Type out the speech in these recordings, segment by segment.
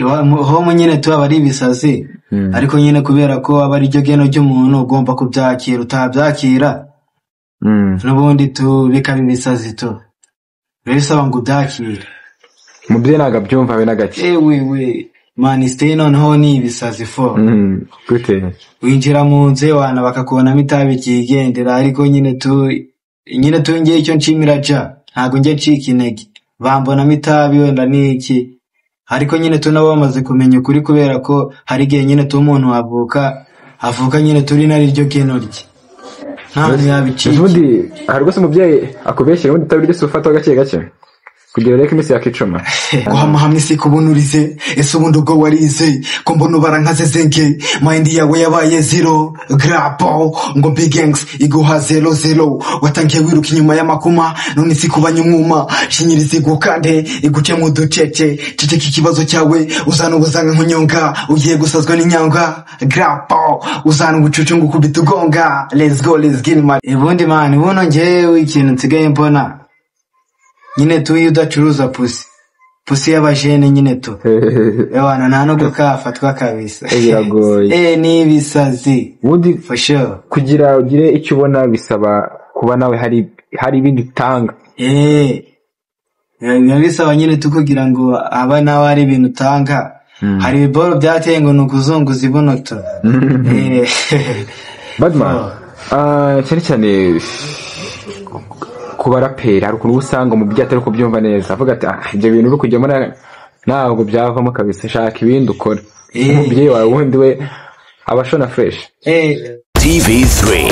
Home nyine tu aba ari ibisazi, ariko nyine kubera ko aba ari ryo geno ry'umuntu ugomba kubyakira, utabyakira n'ubundi tu bikaba ibisazi tu. Biba bisaba ngo ubyakire. Umubyeyi ntabwo abyumva habe na gake. Ewe we man, stay noneho ni ibisazi fo. Gute? Winjira mu nzu wana bakakubonamo itabi ryigendera, ariko nyine tu ngiye icyo nshimira ja ntabwo njya ncika intege, bambonamo itabi wenda ni iki, ariko nyine tu nabo bamaze kumenya ukuri, kubera ko hari igihe nyine tu umuntu avuka nyine turi nari ryo geno rye, nta muntu yabicika. Ubundi hari rwose umubyeyi akubeshyira ubundi itabi ryose ufata gake gake kugira ureke iminsi yakicuma. Guhama hamwe si kubunurize, ese ubundi ubwo warize ko mbona ubara nka zezenge, mind yawe yabaye zero grapo ngo big gangs iguha 00, watangiye wiruka inyuma y'amakuma none si kubanya umwuma, shinyiriza igukande iguce mu ducece, ceceka ikibazo cyawe uzana ubuzanga nkunyonga, ugiye gusazwa n'inyanga grapo uzana ubucucu ngo ukubita ugonga, let's go let's get my. Ubundi man ubuno njyewe ikintu nsigaye mbona nyine tu iyo udacuruza pusi y'abajene nyine tu ewana nta nubwo kafatwa kabisa. Biragoye. Ni ibisazi. Ubundi for sure kugira ugire icyo ubona bisaba kuba nawe hari ibindi utanga. Biba bisaba nyine tu kugira ngo aba nawe hari ibintu utanga. Hari ibiboro byateye ngo ni ukuzunguza ibuno tu. Badman, cyane cyane ku baraperi hari ukuntu usanga umubyeyi atari kubyumva neza, avuga ati ibyo bintu uri kujyamo ntabwo byavamo kabisa, shaka ibindi ukora. Umubyeyi wawe wundi we aba ashona fresh. TV3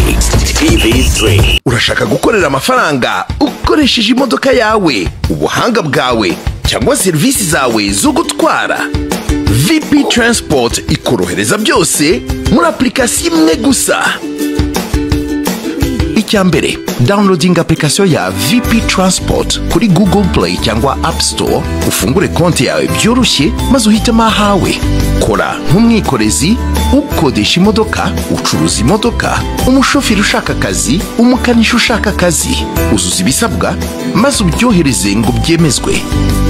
TV3. Urashaka gukorera amafaranga ukoresheje imodoka yawe, ubuhanga bwawe cyangwa serivisi zawe zo gutwara? VP Transport ikorohereza byose muri application imwe gusa. Icya mbere, downloading application ya VP Transport kuri Google Play cyangwa App Store, ufungure konti yawe byoroshye maze uhitemo ahawe. Kora nk'umwikorezi, ukodesha imodoka, ucuruza imodoka, umushoferi ushaka akazi, umukanishi ushaka akazi. Uzuza ibisabwa maze ubyohereze ngo byemezwe.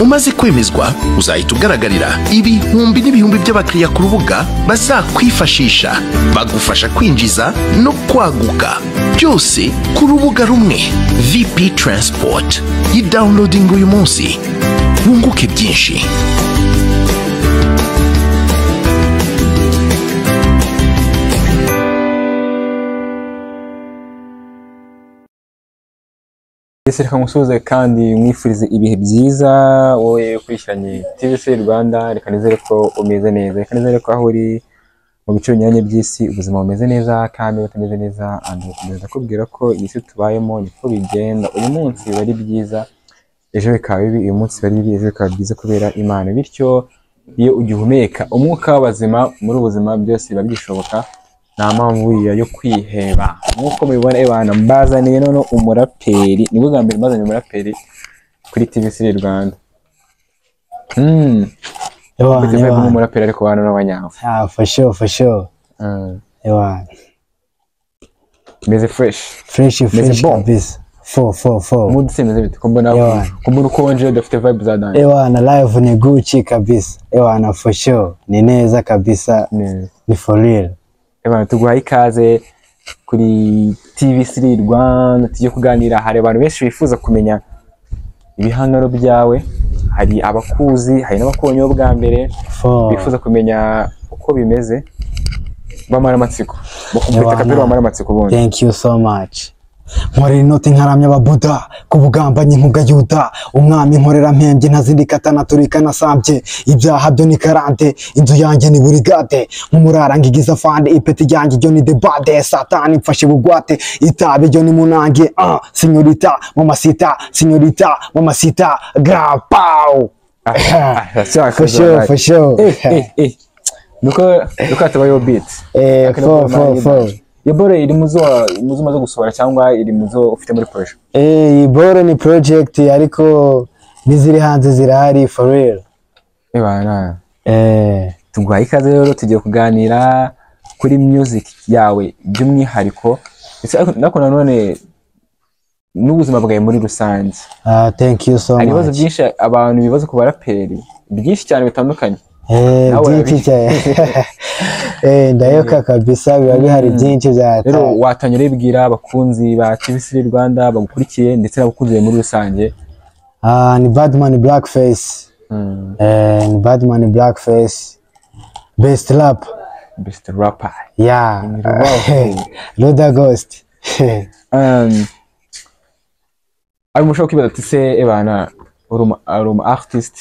Umaze kwemezwa uzahita ugaragarira ibihumbi n'ibihumbi by'abakiriya ku rubuga bazakwifashisha bagufasha kwinjiza no kwaguka, byose ku rubuga rumwe. VP Transport, yi downloading uyu munsi wunguke byinshi. Reka ngusuhuze kandi mwifurize ibihe byiza wowe ukurikiranye TV3 Rwanda. Reka nizere ko umeze neza, reka nizere ko aho uri mu bice binyuranye by'isi ubuzima bumeze neza, kandi butameze neza gukomeza kubwira ko iyi si tubayemo niko bigenda. Uyu munsi biba ari byiza, ejo bikaba bibi, uyu munsi biba ari bibi, ejo bikaba byiza kubera Imana. Bityo iyo ugihumeka umwuka w'abazima muri ubuzima byose biba byishoboka, nta mpamvu yo kwiheba. Nk'uko mubibona ebana mbazaniye none umuraperi, nibwo bwa mbere mbazaniye umuraperi kuri TV3 Rwanda. Ewana umuraperi ariko bana n'abanyawe. For sure, for sure. Ewana meze fresh. Fresh kabisa. 444. Mood se meze bite? Kumbona ukonje udafite vibe za dance. Ewana live ni Gucci kabisa. Ewana for sure. Ni neza kabisa. Ni for real. Ebana tuguhaye ikaze kuri TV3 Rwanda, tujye kuganira. Hari abantu benshi bifuza kumenya ibihangano byawe, hari abakuzi, hari n'abakubonye bwa mbere bifuza kumenya uko bimeze, bamara amatsiko. Bakubita kapero bamara amatsiko bundi. Thank you so much. Nkorera inoti nkaramya ababuda ku bugambanyi nk'ubwa Yuda, umwami nkorera mpembye ntazindikata naturika nasambye, ibyaha byo ni karante, inzu yanjye ni burigade, nk'umurara ngigiza fande, ipeti ryanjye ryo ni debade, satani mfashe bugwate, itabi ryo ni munange, sinyorita mamasita, sinyorita mamasita, grapau. For sure, for sure. Nuko hatabayeho beat. 444. Iyo boro iri muzo umaze gusohora cyangwa iri muzo ufite muri project? Iyi boro ni project ariko n'iziri hanze zirahari for real. Ebana. Tuguhaye ikaze rero, tugiye kuganira kuri music yawe by'umwihariko, ndetse ariko nanone n'ubuzima bwawe muri rusange. Thank you so much. Hari ibibazo byinshi abantu bibaza ku baraperi, byinshi cyane bitandukanye. Nawe Byinshi cyane. Ndayoka kabisa, biba bihari byinshi bya Rero watangira uribwira abakunzi ba TV3 Rwanda bagukurikiye ndetse n'abakunzi muri rusange. Ni Badman Blackface. Ni Badman Blackface, best rap. Best rapper. Yeah. Rubavu. Ruda Ghost. Ari mushobora kwibaza ati: "Se ebana, uri umu artist?"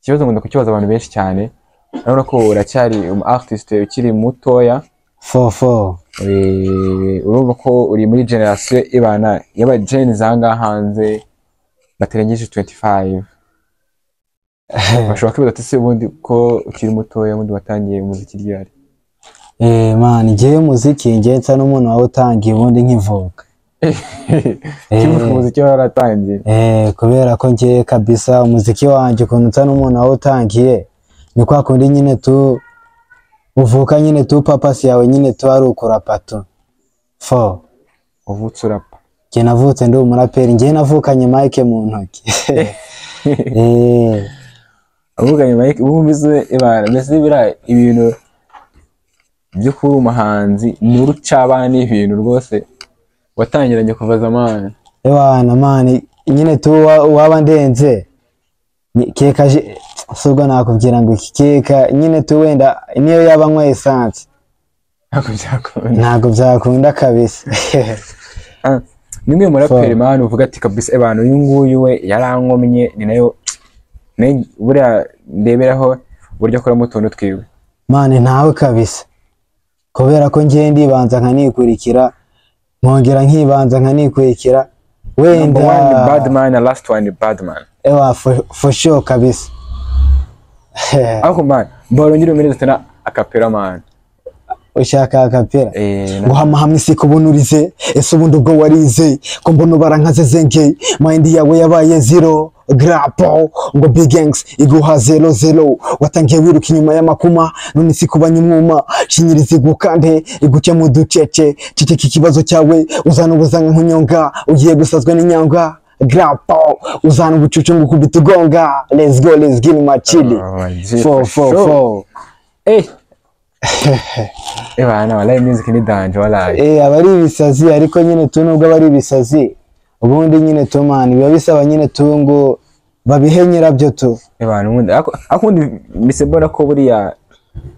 Ikibazo ngunda kukibaza abantu benshi cyane. Urabona ko uracyari umu artist ukiri mutoya. Fo fo. Urumva ko uri muri generation ibana y'aba jeunes aha hanze batarengeje 25. Bashobora kwibaza ati: "Se ubundi ko ukiri mutoya, ubundi watangiye umuziki ryari?" Man, njyewe umuziki, njyewe nsa n'umuntu wawutangiye ubundi nkivuka. Kivuga umuziki waratangiye. Kubera ko njyewe kabisa umuziki wanjye, ukuntu nsa n'umuntu wawutangiye, ni kwa kundi nyine tu uvuka nyine tu purpose yawe nyine tu ari ukurapa tu fo. Uvutse urapa. Njye navutse ndi umuraperi, njye navukanye mic mu ntoki. Avuganye mic, ubu mbese ibara mbese biriya ibintu byo kuba umuhanzi ni urucabana, ni ibintu rwose watangiranye kuva zamani. Ewana man, nyine tu waba ndenze keka si ubwo nakubwira ngo iki keka nyine tu wenda niyo yaba anywa essence. Ntabwo byakunda. Ntabwo byakunda kabisa. Ah, ni umwe mu muraperi man uvuga ati: "Kabisa abantu, uyu nguyu we yarankomye," ni nayo buriya ndeberaho uburyo akoramo utuntu twiwe. Man, ntawe kabisa, kubera ko ngiye ndibanza nkanikurikira, nkongera nkibanza nkanikurikira wenda. Number one bad man na last one bad man. Ewa, for sure kabisa. Ariko man, barongera umereze tena acapella, man. Ushaka acapella? Eh. Guhama hamwe isi kubunurize. Ese ubundi ubwo warize, ko mbona ubara nka zezenge, mind yawe yabaye zero grapo, ngo big gangs iguha zero zero. Watangiye wiruka inyuma y'amakuma, none isi kubanya umwuma. Shinyiriza igukande iguce mu ducece. Ceceka ikibazo cyawe, uzana ubuzanga nkunyonga. Ugiye gusazwa n'inyanga grapo, uzana ubucucu ngo ukubita ugonga. Let's go, let's get my chili. Oh, my G, Four for four sure. four. Bana, wallahi music ni danger, wallahi. Aba ari ibisazi, ariko nyine tu nubwo aba ari ibisazi, ubundi nyine tu man biba bisaba nyine tu ngo babihe nyirabyo tu. Bana, ubundi ariko ubundi mise mbona ko buriya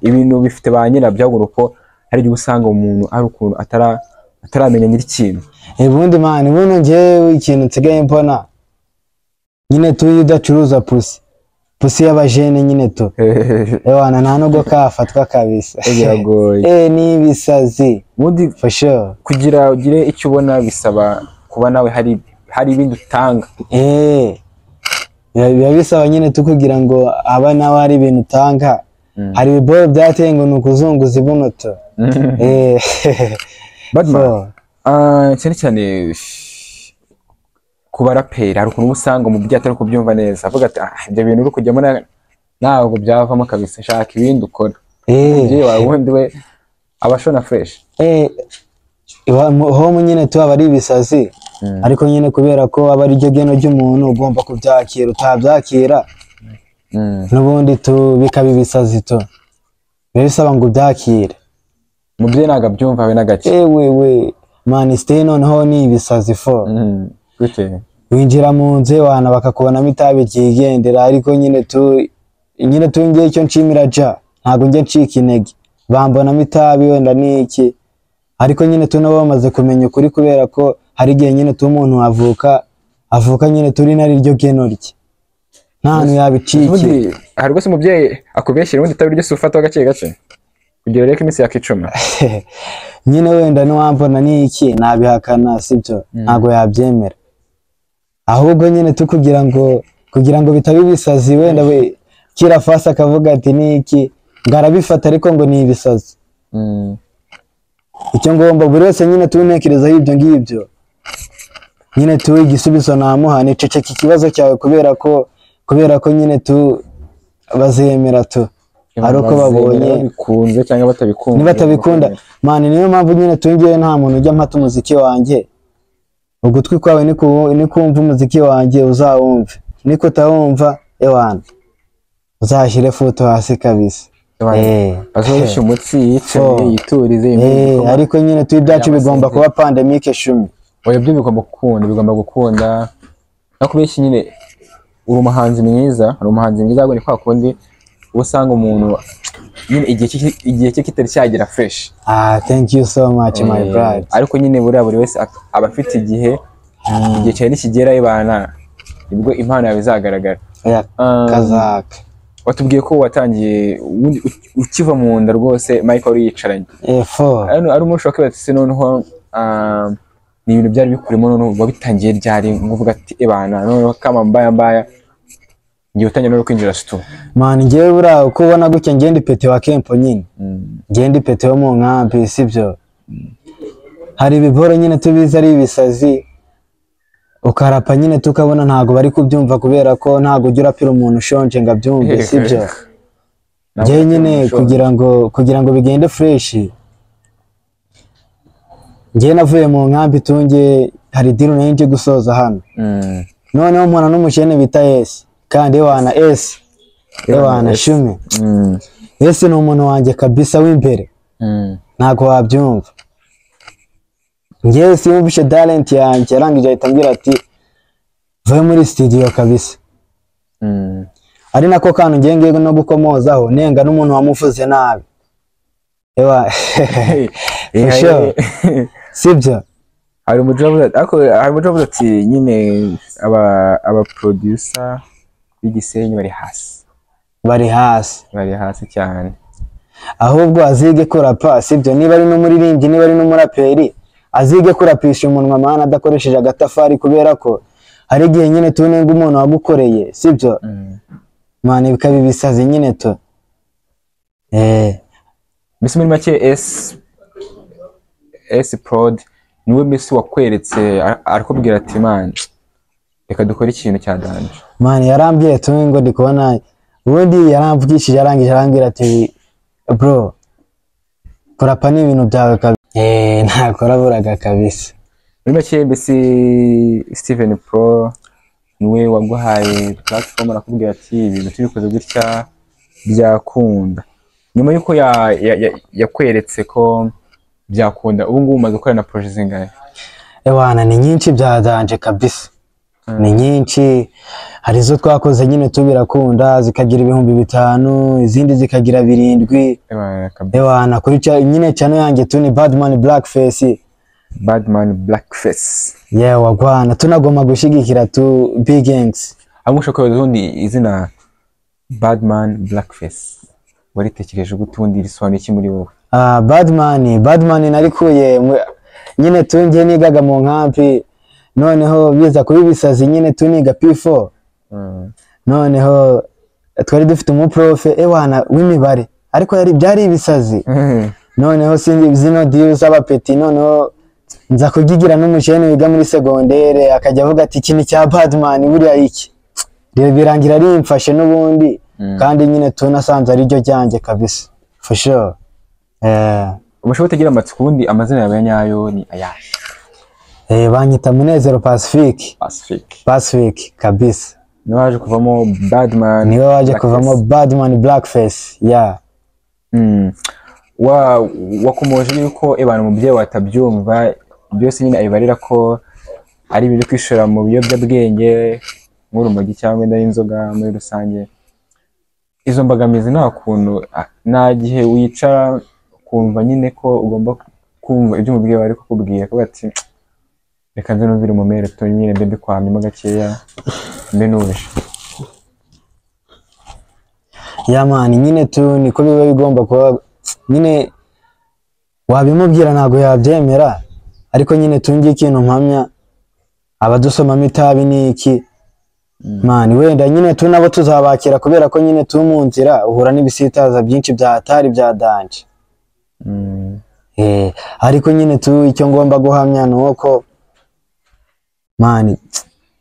ibintu bifite ba nyirabyo, ahubwo uko hari igihe usanga umuntu ari ukuntu ataramenya nyiri ikintu. Ubundi man, buno njyewe ikintu nsigaye mbona nyine tu, iyo udacuruza pussy, pussy y'abajene nyine tu, ewana, nta nubwo kafatwa kabisa. Biragoye. Ni ibisazi. Ubundi For sure. kugira ugire icyo ubona bisaba kuba nawe hari ibindi utanga. Biba bisaba nyine tu kugira ngo aba nawe hari ibintu utanga. Hari ibiboro byateye ngo ni ukuzunguza ibuno tu. Badman, So, cyane cyane ku baraperi, hari ukuntu uba usanga umubyeyi atari kubyumva neza, avuga ati: "Ah, ibyo bintu uri kujyamo ntabwo byavamo kabisa, shaka ibindi ukora." Umubyeyi wawe ubundi we aba ashona fresh? Home nyine tu aba ari ibisazi, ariko nyine kubera ko aba ari ryo geno ry'umuntu, ugomba kubyakira. Utabyakira n'ubundi tu bikaba ibisazi tu, biba bisaba ngo ubyakire. Umubyeyi ntabwo abyumva habe na gake. Ewe we man, stay, noneho ni ibisazi fo. Gute? Winjira mu nzu wana bakakubonamo itabi ryigendera, ariko nyine tu ngiye icyo nshimira ja, ntabwo njye ncika intege. Bambonamo itabi wenda ni iki, ariko nyine tu nabo bamaze kumenya ukuri, kubera ko hari igihe nyine tu umuntu avuka nyine turi nari ryo geno rye, nta hantu yabicikira. Ubundi hari rwose umubyeyi akubeshyira, ubundi itabi ryose ufataho gake gake kugira ureke iminsi yakicuma. Nyine wenda niwambona ni iki nabihakana, sibyo? Ntabwo yabyemera. Ahubwo nyine tu kugira ngo bitaba ibisazi, wenda we kira fasi akavuga ati ni iki, ngo arabifata, ariko ngo ni ibisazi. Icyo ngomba buri wese nyine tuntekerezaho ibyo ngibyo, nyine tu igisubizo namuha ni ceceka ikibazo cyawe, kubera ko nyine tu bazemera tu ari uko babonye. Babikunze cyangwa batabikunze. Nibatabikunda man, niyo mpamvu nyine tungiye nta muntu ujya mpata umuziki wanjye. Ugutwi kwawe nikumva umuziki wanjye uzawumve, niko utawumva ewana Uzashyire futo hasi kabisa. Bazoroshye umutsi, yicaye, Fo. yiturize. Ariko nyine tu ibyacu Yaba bigomba asinziriye. kuba pandemic shumi. Oya, byo bigomba gukunda, bigomba gukunda. No kubeshya nyine, uri umuhanzi mwiza, uri umuhanzi mwiza, ahubwo ni kwa kundi uba usanga umuntu nyine igihe cye kitari cyagera fresh. Ah, thank you so much, my brother. Ariko nyine buriya buri wese aba afite igihe. Igihe cyawe nikigera ibana, nibwo impano yawe izagaragara. Oya, kazaka. Watubwiye ko watangiye ubundi ukiva mu nda rwose Michael wari yicaranye. Fo. Ari umunsi wakwibaza ati: "Se noneho ni ibintu byari bikurimo, noneho wabitangiye ryari?" Nkuvuga ati: "Ebana, noneho kama mbaya mbaya ngiye utangira no kwinjira stu." Man, njyewe buriya uko ubona gutya, njye ndi petit wa camp nyine. Njye ndi petit wo mu nkambi, sibyo? Hari ibiboro nyine tubizi ari ibisazi, ukarapa nyine tukabona ntabwo bari kubyumva, kubera ko ntabwo ujya urapira umuntu ushonje ngo abyumve, sibyo? Njyewe nyine kugira ngo bigende fresh, njyewe navuye mu nkambi tunge hari deal nari nje gusoza hano. Noneho mpura n'umukene bita Esi, kandi ewana Esi, ewana S. shumi. Esi ni umuntu wanjye kabisa w'imbere. Ntabwo wabyumva. Njyewe simubishe talent yanjye, arangije ahita ambwira ati: "Vayo muri studio kabisa." Ari nako kantu ngiye ngiye no gukomozaho nenga n'umuntu wamuvuze nabi, ewa, for sure, sibyo? Hari umuco wavuze, ariko hari umuco wavuze ati nyine aba producer b'Igisenyi bari hasi. Bari hasi. Bari hasi cyane. Ahubwo azige kurapa, sibyo? Niba ari n'umuririmbyi, niba ari n'umuraperi, azige kurapisha umunwa mana adakoresheje agatafari, kubera ko hari igihe nyine tunenga umuntu wagukoreye, sibyo? Man, bikaba ibisazi nyine tu. Mbese muri make S S Prod niwe mbese wakweretse, arakubwira ati: "Man, reka dukore ikintu cya danger." Man, yarambwiye tu ngo ndi kubona ubundi yaramvugishije, arangije arambwira ati: "Bro, kurapa ni ibintu byawe kabisa." Ntakoraburaga kabisa. Muri make mbese Steven Pro niwe waguhaye platform, arakubwira ati: "Ibintu tubikoze gutya byakunda." Nyuma y'uko yakweretse ko byakunda, ubu ngubu umaze gukora na projet zingahe? Ewana, ni nyinshi bya danger kabisa, ni nyinshi. Hari izo twakoze nyine tubirakunda, zikagira 5000, izindi zikagira 7. Ewana, kabisa. Ewana, kuri nyine channel yanjye tu ni Badman Blackface. Badman Blackface. Yewe wagwana, tunagomba gushyigikira tu big gangs. Aho ushobora kwibaza ubundi izina Badman Blackface waritekereje gute? Ubundi risobanuye iki muri wowe? Ah, Badman narikuye nyine tunge nigaga mu nkambi, noneho biza kuba ibisazi nyine tuniga P4. Noneho twari dufite umuprofe, ewana, w'imibare, ariko yari byari ibisazi. Noneho sinzi zino deal z'abapeti, noneho nza kugigira n'umujene wiga muri segondere, akajya avuga ati: "Iki ni cya Badman buriya iki." Rero birangira rimfashe n'ubundi. Kandi nyine tunasanze ari ryo ryanjye kabisa, for sure. Umushoboye utagira amatsiko, ubundi amazina yawe ya nyayo ni ayahe? Banyita Munezero Pacifique. Pacific. Pacific kabisa. Niwe waje kuvamo Badman Niwe waje Blackface. kuvamo Badman Blackface, yeah. Wakomoje yuko ebana umubyeyi watabyumva byose nyine abibarira ko ari ibyo kwishora mu biyobyabwenge nk'urumogi cyangwa inda y'inzoga muri rusange. Izo mbogamizi nta kuntu nta gihe wicara ukumva nyine ko ugomba kumva ibyo umubyeyi wawe ari kukubwira, akavuga ati: "Reka nze numvire umumere tu nyine, mbe mbikwamyemo gakeya, mbe nuje"? Yeah man, nyine tu niko biba bigomba kuba nyine. Wabimubwira ntabwo yabyemera, ariko nyine tungiye ikintu mpamya, abadusomamo itabi ni iki man, wenda nyine tu nabo tuzabakira, kubera ko nyine tu mu nzira uhura n'ibisitaza byinshi bya hatari bya danger. Ariko nyine tu icyo ngomba guhamya ni uko man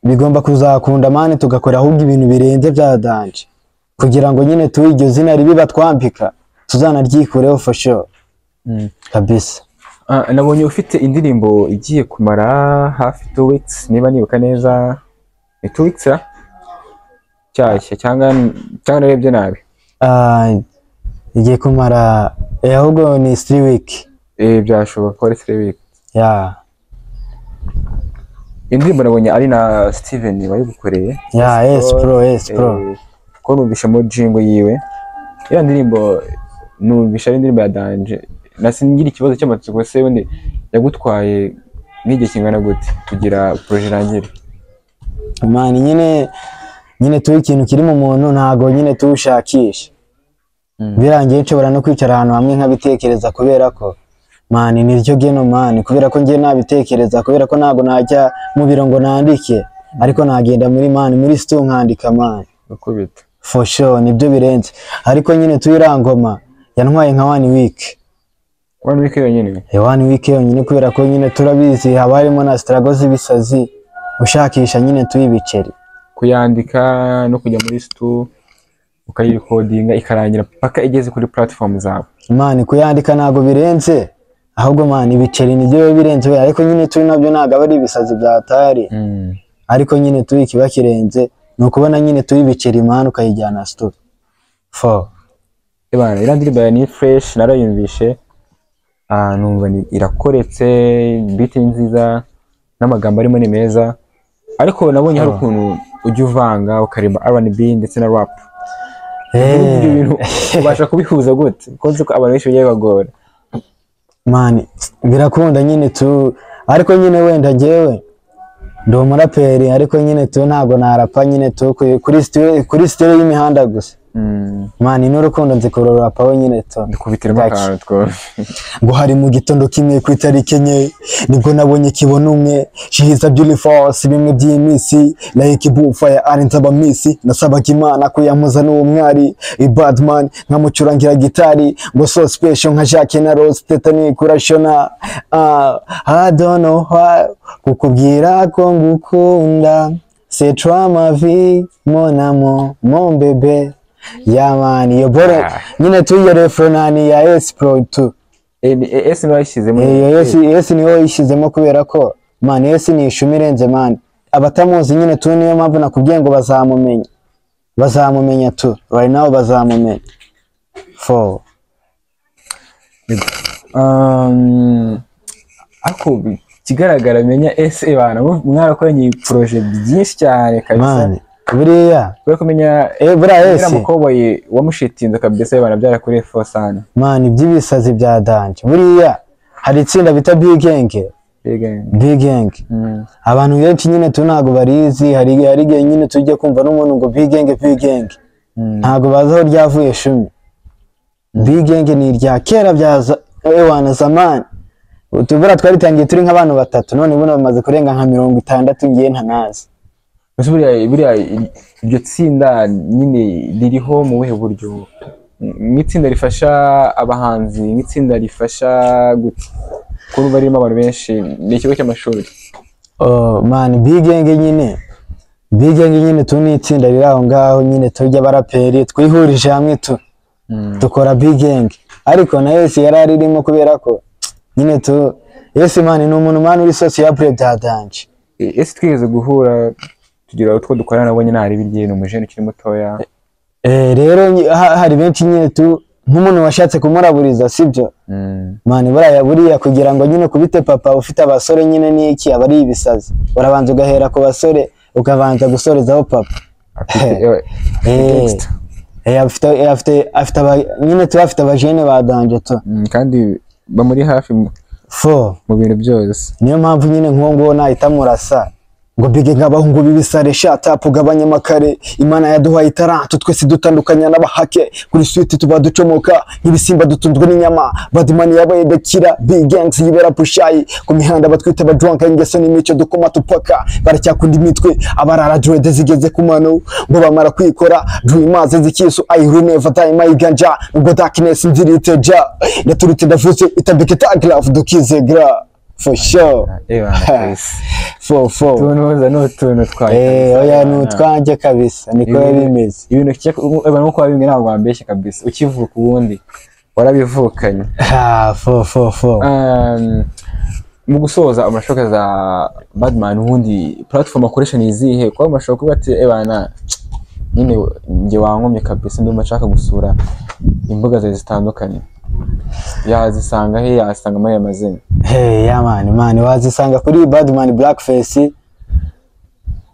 bigomba kuzakunda, man, tugakora ahubwo ibintu birenze bya danger, kugira ngo nyine tu iryo zina ribi batwambika tuzanaryikureho, for sure. Kabisa. Ah, nabonye ufite indirimbo igiye kumara hafi 2 weeks, niba nibuka neza ni 2 weeks ra? Nshyashya cyangwa narebye nabi? Ah, igiye kumara ahubwo ni 3 week. Byashoboka ko ari 3 week. Yeah. Indirimbo nabonye ari na Steven wayigukoreye. Yeah, yes bro, yes bro. Ko numvishamo jingle yiwe, iriya ndirimbo numvisha ari indirimbo ya danger. Nasingira ikibazo cy'amatsiko se, ubundi yagutwaye nk'igihe kingana gute kugira projet irangire? Man, nyine tu ikintu kiri mu muntu ntago nyine tuwushakisha. Birangiye nshobora no kwicara ahantu hamwe nkabitekereza, kubera ko man niryo geno man, kubera ko ngiye nabitekereza, kubera ko ntago najya mu biro ngo nandike, ariko nagenda muri man muri stu nkandika man. Gukubita. For sure, nibyo birenze. Ariko nyine tuyirangoma yantwaye nka one week. One week yonyine? One week yonyine, kubera ko nyine turabizi haba harimo na struggle z'ibisazi, ushakisha nyine tuyibiceri. Kuyandika no kujya muri stu ukayirekodinga ikarangira paka igeze kuri platform zawe? Man, kuyandika ntabwo birenze, ahubwo man ibiceri nibyo biba birenze we. Ariko nyine turi nabyo ntabwo aba ari ibisazi bya tari, ariko nyine turi ikiba kirenze ni ukubona nyine turi ibiceri man ukayijyana stu for. Ebana, iriya ndirimbo ya ni fresh, narayumvishe. Numva ni irakoretse, beat ni nziza n'amagambo arimo ni meza, ariko nabonye hari ukuntu ujya uvanga ukaririmba R&B ndetse na rap. Ibyo bintu ubasha kubihuza gute, kuko nzi ko abantu benshi bijya bibagora? Man, birakunda nyine tu, ariko nyine wenda njyewe ndi umuraperi, ariko nyine tu ntabwo narapa nyine tu kuri style y'imihanda gusa. Man, n'urukundo nzi kururapa we nyine tu. Dukubitiremo Gake. akantu twumve. Ngo hari mu gitondo kimwe ku itariki 4, nibwo nabonye kibona umwe. She is a beautiful, si bimwe by'iminsi, like bufa ya ari nsaba misi. Nasabaga Imana ko yampuza n'uwo mwari i badman, nkamucurangira gitari, ngo so special nka Jacques na Rose Titanic urashona. I don't know why kukubwira ko ngukunda, c'est toi ma vie, mon amour, mon bébé. Yeah man, iyo bore nyine tuyo refrain nani ya S Pro 2. Ese niwe wayishyizemo? Iyo S niwe wayishyizemo, kubera ko man S ni ishumi irenze man. Abatamuzi nyine tu, niyo mpamvu nakubwiye ngo bazamumenya, bazamumenya tu, right now bazamumenya for. Ariko ikigaragara menya ese bana mwarakoranye projet byinshi cyane kabisa. Man, buriya Kubera kumenya buriya uriya S mukoboyi wamushitinze kabisa, bana byarakuriye fo sana. Man, iby'ibisazi bya danger, buriya hari itsinda bita Big Gang. Big Gang. Big Gang. Abantu benshi nyine tu ntabwo barizi. Hari igihe nyine tujya kumva n'umuntu ngo Big Gang, Big Gang, ntabwo bazi aho ryavuye shumi. Big Gang ni irya kera bya ewana zamani. Tubura twaritangiye turi nk'abantu batatu, none buno bamaze kurenga nka 60, ngiye ntanazi. Ese buriya iryo tsinda nyine ririho mu buhe buryo? Nk'itsinda rifasha abahanzi, nk'itsinda rifasha gute? Kuko ririmo abantu benshi, ni ikigo cy'amashuri. Oh, man, Big Gang nyine, Big Gang nyine tu ni itsinda riri aho ngaho nyine tujya abaraperi twihurije hamwe tu dukora Big Gang, ariko na Yesu yari aririmo, kubera ko nyine tu Yesu man ni umuntu man uri sociable bya danger. Ese twigeze guhura tugira utwo dukorana, nabonye ntari birye, ni umujene ukiri mutoya. Rero hari benshi nyine tu nk'umuntu washatse kumuraburiza, sibyo? Man, buriya kugira ngo nyine ukubite papa ufite abasore nyine niki, aba ari ibisazi. Urabanza ugahera ku basore, ukabanza gusorezaho papa. Afite gangster. Afite nyine tuba afite abajene ba danger tu. Kandi bamuri hafi fo mu bintu byose. Niyo mpamvu nyine nk'uwo nguwo nahita murasa Ngo bige nk'abahungu b'ibisare, shatapu ugabanya amakare. Imana yaduhaye itaranto, twese dutandukanya n'abahake. Kuri switi tuba ducomoka nk'ibisimba dutunzwe n'inyama. Badman yabaye dakira, big gangs yibera pushayi ku mihanda, batwita abadrunk. Ingeso n'imico dukoma tupaka, baracyakunda imitwe abarara dread zigeze ku mano, ngo bamara kwikora dreamers zikisu. I will never die my ganja, ubwo darkness nziriteja ndaturutse ndavuze itabike tag love dukize gra for sure. Ebana kabisa. Fo fo. Tunuza ni utuntu twawe. Oya, ni utwanjye kabisa, niko biba bimeze. Ibintu ebana nkuko wabimbwiye ntabwo wambeshye kabisa, ukivuka ubundi warabivukanye. Ah, fo fo fo. Mu gusoza amashoka za Badman, ubundi platform akoresha ni izihe? Kuba amashobora kuba ati ebana Nyine njye wankomye kabisa, ndumva nshaka gusura imbuga zawe zitandukanye. Yazisanga he? Yasanga muri aya mazina? Hey, yeah man, man, wazisanga kuri Badman Blackface.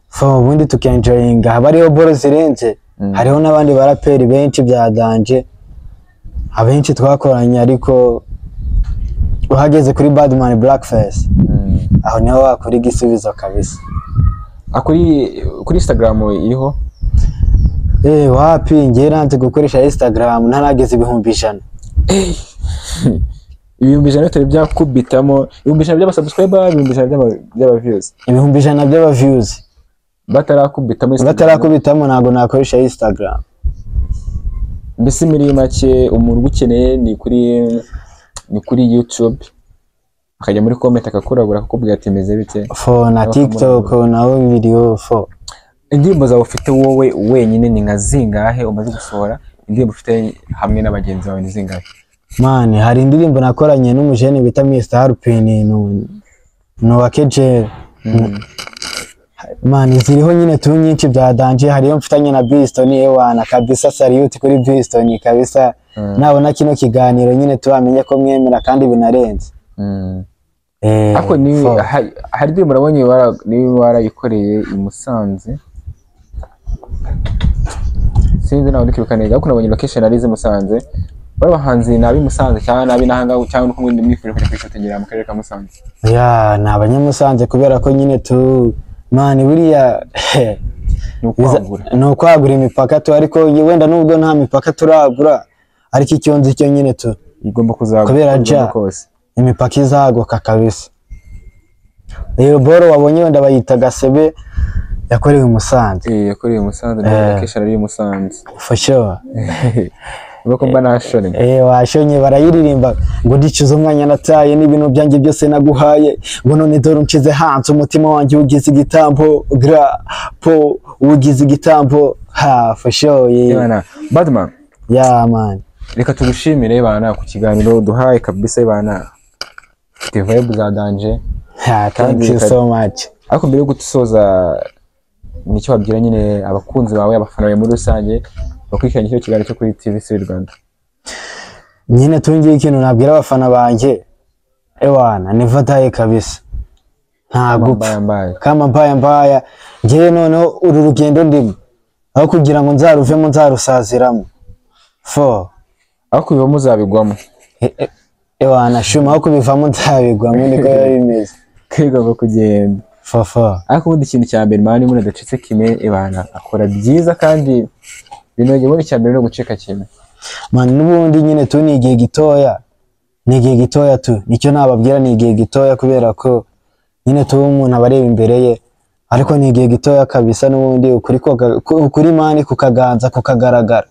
Fo ubundi tukenjoyinga, haba hariho boro zirenze, hariho n'abandi baraperi benshi bya danger, abenshi twakoranye, ariko uhageze kuri Badman Blackface, aho niho wakora igisubizo kabisa. Ah, kuri Instagram iriho? Eh, wapi, ngiye nanze gukoresha Instagram ntarageza 100,000. 100,000 bitari byakubitamo, 100,000 by'abasubscriber, 100,000 by'aba views? 100,000 by'aba views. Batarakubitamo Instagram. Batarakubitamo ntabwo nakoresha Instagram. Mbese muri make umuntu ugukeneye ni kuri YouTube, akajya muri comment akakurabura, akakubwira ati meze bite? Fo na TikTok nawe biriho fo. Indirimbo zawe ufite wowe wenyine ni nka zingahe umaze gusohora? Indirimbo ufite hamwe na bagenzi bawe ni zingahe? Man, hari indirimbo nakoranye n'umujene bita Mr. Harpin, ni uwa KJL. Man, ziriho nyine tu nyinshi bya danger. Hariyo mfitanye na Biston, ewana kabisa, salute kuri Biston kabisa. Nabona kino kiganiro nyine tu amenye ko mwemera kandi binarenze. Ariko ni Fo. hari indirimbo nabonye niba warayikoreye i Musanze, sinzi nawe ndikwibuka neza, ariko nabonye location ari izi Musanze. Bari abahanzi ni ab'i Musanze cyangwa ni ab'i Nahanga, cyangwa nuko mwende mwifuje kujya kwifotogerera mu karere ka Musanze? Ya, ni abanyamusanze kubera ko nyine tu man buriya Ni ukwagura. Ni ukwagura imipaka tu, ariko wenda nubwo nta mipaka turagura, ariko icyo nzi cyo nyine tu igomba kuzagura Kubera uko bigomba ja. kose. Imipaka izaguka kabisa. Iyo boro wabonye wenda bayita Gasebe, yakorewe i Musanze. Eh, yakorewe i Musanze na location ari i Musanze. For sure. Ubwo ko mba nashonye. Eh, washonye. Barayiririmba ngo ndicuza umwanya nataye n'ibintu byanjye byose naguhaye, ngo none dore unshize hanze, umutima wanjye ugize igitambo, gra po ugize igitambo ha, for sure, yeah. Bana Badman, Yeah man. Reka tugushimire bana ku kiganiro duhaye kabisa bana, ufite vibe za danger. Ha, thank Kandi you so much. Ariko mbere yo gusoza, nicyo wabwira nyine abakunzi bawe, abafana bawe muri rusange bakurikiranye kino kiganiro cyo kuri TV Rwanda? Nyine tungiye ikintu nabwira abafana banjye, ewana never die kabisa, nta gupfa. Mbaya mbaya. Kama mbaya mbaya. Ngewe noneho uru rugendo ndimo, aho kugira ngo nzaruvemo nzarusaziramo fo. Aho kubivamo uzabigwamo. Ewana shuma, aho kubivamo nzabigwamo, niko biba bimeze. Kigomba kugenda. Fo fo. Ariko ubundi ikintu cya mbere man, umuntu adacitse kime ebana akora byiza kandi binogeye. Ubundi icya mbere no gucika kime. Man, n'ubundi nyine tu ni igihe gitoya, ni igihe gitoya tu, nicyo nababwira, ni igihe gitoya kubera ko nyine tu umuntu aba areba imbere ye, ariko ni igihe gitoya kabisa. N'ubundi ukuri ukuri man kukaganza kukagaragara.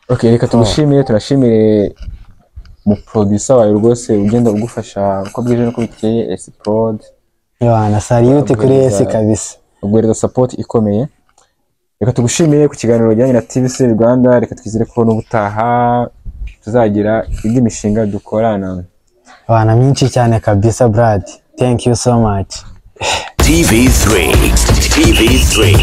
Okay, reka tugushimire, tunashimire mu producer wawe rwose ugenda ugufasha uko bwije n'uko bukeye, S Prod. Yohana, salute kuri S kabisa. Uguhereza support ikomeye. Reka tugushimire ku kiganiro wajyanye na TVC Rwanda. Reka twizere ko n'ubutaha tuzagira indi mishinga dukorana. Bana myinshi cyane kabisa. Brad, thank you so much. TV3. TV3.